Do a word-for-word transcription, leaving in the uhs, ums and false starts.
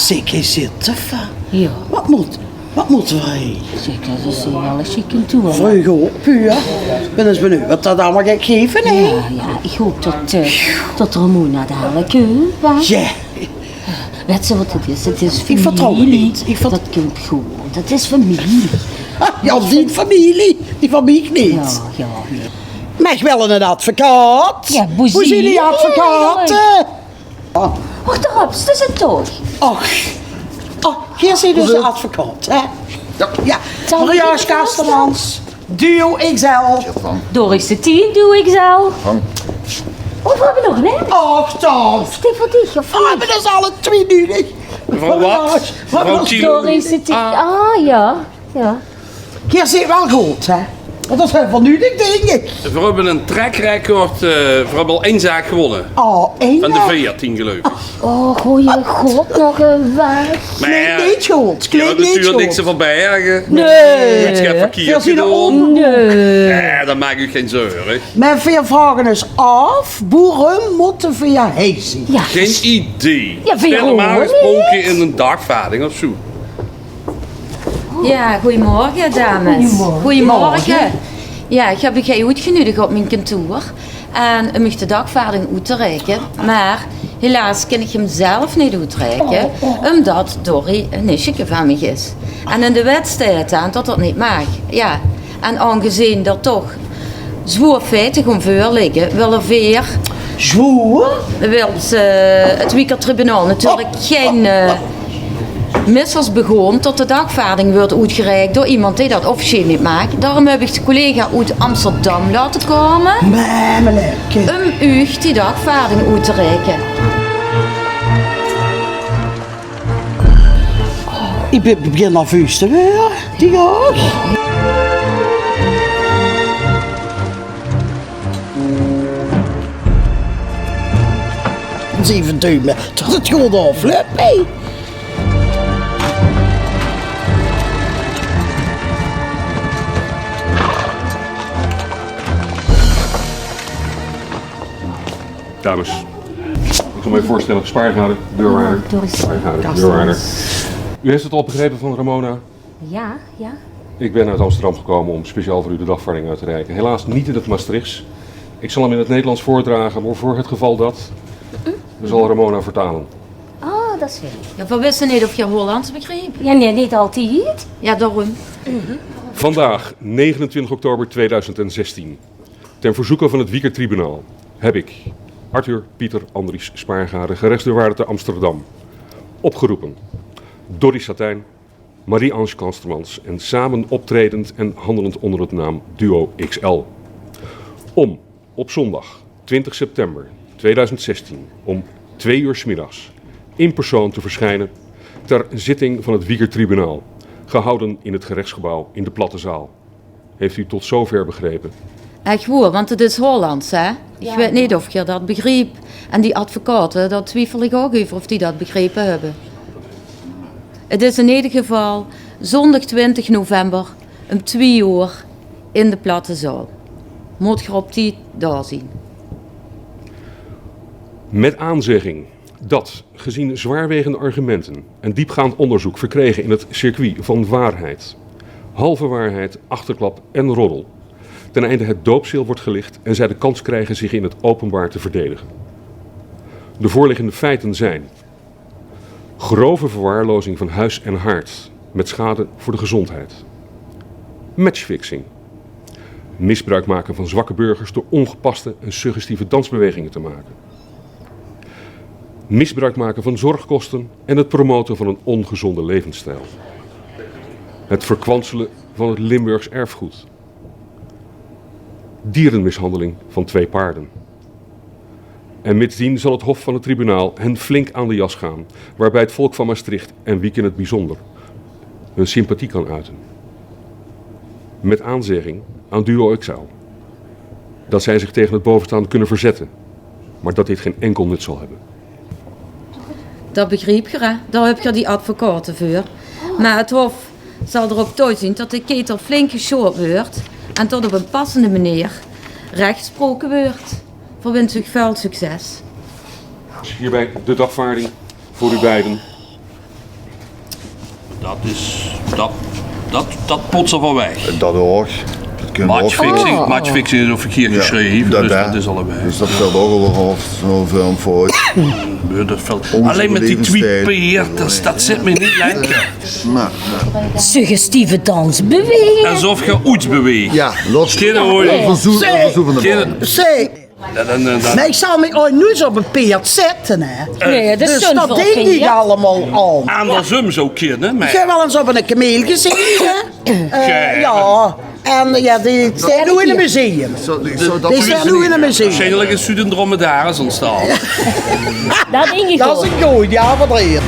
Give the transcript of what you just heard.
Zeker zitte, va? Ja. Wat mót, wat mót v'r hie? Zeker, det is 'n hele sjieke toer. Vreug op, ja. Ich bön ins benuujd wat det allemaol geit gaeve, hè? Ja, ja, ich haop det, eh, det Ramona dalik kump, hè? Ja. Wèt ze wat 't is? 't Is femilie. Ich vertroew 't neet. Ich vert- Det kump good. Det is femilie. Ja, die femilie. Die van mich neet. Ja, ja, ja. Mer ich wil 'nen advocaat. Ja, boe zien die advocate? Och, dao höbs se ze toch. Och, och, hie zit ózze advocaat, hè? Ja. Mariage Kastermans, Duo X L. Doris de Tien, Duo X L. Oh, v'r höbbe nog ein. Och, dan. Die veur dich, of neet? V'r höbbe dus alle twieë nudig. Mevrouw wat? Mevrouw Tien. Doris de Tien. Ah, ja. Ja. Geer zit waal good, hè? Want det höbbe v'r nudig, dink ich. V'r höbbe ein trackrecord, eh, v'r höbbe al ein zaak gewónne. Oh, ein zaak? Van de veertien, geluif ich. Oh, goeie god, nog ein waak. Mer klink neet good. Geer höb natuurlik niks te verberge. Nae. Geer höb verkierd gedaon. Nae. Nae, dan maak uch gein zörg. Mer veer vraoge ós aaf, boerum mótte veer hie zien? Ja. Gein idee. Ja, veer normaal gesproke in ein dagvaarding of zo. Ja, goeiemorge, dames. Goeiemorge. Goeiemorge. Ja, ich höb uch hie oetgenudig op mien kantoor en óm uch de dagvaarding oet te reike. Mer helaas kin ich 'm zelf neet oetreike, ómdet Dorrie ein nichtje van mich is. En in de wet steit dan det det neet maag. Ja, en aangezeen d'r toch zwoer feite gaon veurligke, wille veer... Zwoer? Wilt, eh, 't Wieker Tribunaal natuurlik gein, eh, missers begaon det de dagvaarding wuuert oetgereik door emes dae det officieel neet maag. Daorum höb ich de collega oet Amsterdam laote kómme óm uch die dagvaarding oet te reike. Ich bön, begin nerveus te waere, die ouch. Zeve duim, det 't good aaflöp, hè. Dames, ik zal mij voorstellen, spaargade, deurwaarder. Ja, Doris. Spaargade, deurwaarder. U heeft het al begrepen van Ramona. Ja, ja. Ik ben uit Amsterdam gekomen om speciaal voor u de dagvaarding uit te reiken. Helaas niet in het Maastrichts. Ik zal hem in het Nederlands voordragen, maar voor het geval dat, zal Ramona vertalen. Oh, det is fijn. Ja, veer wiste neet of geer Hollands begreep. Ja, nae, neet altied. Ja, daorum. Vandaag, negenentwintig oktober tweeduizend zestien, ten verzoeke van het Wieker Tribunaal, heb ik Arthur Pieter Andries Spaargade, gerechtsdeurwaarder te Amsterdam, opgeroepen Dorrie Satijn, Marie-Ange Kanstermans en samen optredend en handelend onder de naam Duo X L, om op zondag twintig september tweeduizend zestien om twee uur 's middags in persoon te verschijnen ter zitting van het Wieker Tribunaal, gehouden in het gerechtsgebouw in de Platte Zaal. Heeft u tot zover begrepen? Ech woer, want 't is Hollands, hè? Ich weit neet of geer det begreep. En die advocate, dao twiefel ich ouch euver of die det begrepe höbbe. 't Is in eder geval zóndig twintig november óm twieë oer in de Platte Zaal. Mót geer op tied dao zien. Met aanzegging dat, gezien zwaarwegende argumenten en diepgaand onderzoek verkregen in het circuit van waarheid, halve waarheid, achterklap en roddel, ten einde het doopseel wordt gelicht en zij de kans krijgen zich in het openbaar te verdedigen. De voorliggende feiten zijn: grove verwaarlozing van huis en haard met schade voor de gezondheid. Matchfixing. Misbruik maken van zwakke burgers door ongepaste en suggestieve dansbewegingen te maken. Misbruik maken van zorgkosten en het promoten van een ongezonde levensstijl. Het verkwanselen van het Limburgs erfgoed. Dierenmishandeling van twee paarden. En mitsdien zal het Hof van het Tribunaal hen flink aan de jas gaan, waarbij het volk van Maastricht en Wiek in het bijzonder hun sympathie kan uiten. Met aanzegging aan Duo X L dat zij zich tegen het bovenstaande kunnen verzetten, maar dat dit geen enkel nut zal hebben. Det begriep geer, hè? Dao höb geer die advocate veur. Mer 't Hof zal d'r op toezien det de ketel flink gesjoord wuuert en det op ein passende meneer rech gesproke wuuert. Veer winse uch väöl succes. Hierbij de dagvaarding voor u beiden. Dat is, dat, dat, dat pots se van weg. Dat ouch. Dat kinne we ouch. Matchfixing, matchfixing is ouch verkierd gesjreve, dus dat is al weg. Dus dat vèlt ouch al weer aof, zoe'n vorm veur. Allein mit die twie peerd, dat, dat zit mich neet lekker. Suggestieve dansbeweging. Esof geer oets beweegt. Jao, laot. Kinne we ouch. Zeg, zeg. Mer ich zal mich ooit noets op e peerd zitte, hè. Nae, dat is dus dat dink ich allemaol al. Aandersum zów kinne, mer ich höb waal ins op 'ne kameel gezete. Eh, jao. En jao, die steit noe in e museum. Die steit noe in e museum. Waarsjienlik is 't 'ne dromedaris óntstange. Dat dink ich ouch. Dat is 'ne gooje, jao, veur drie.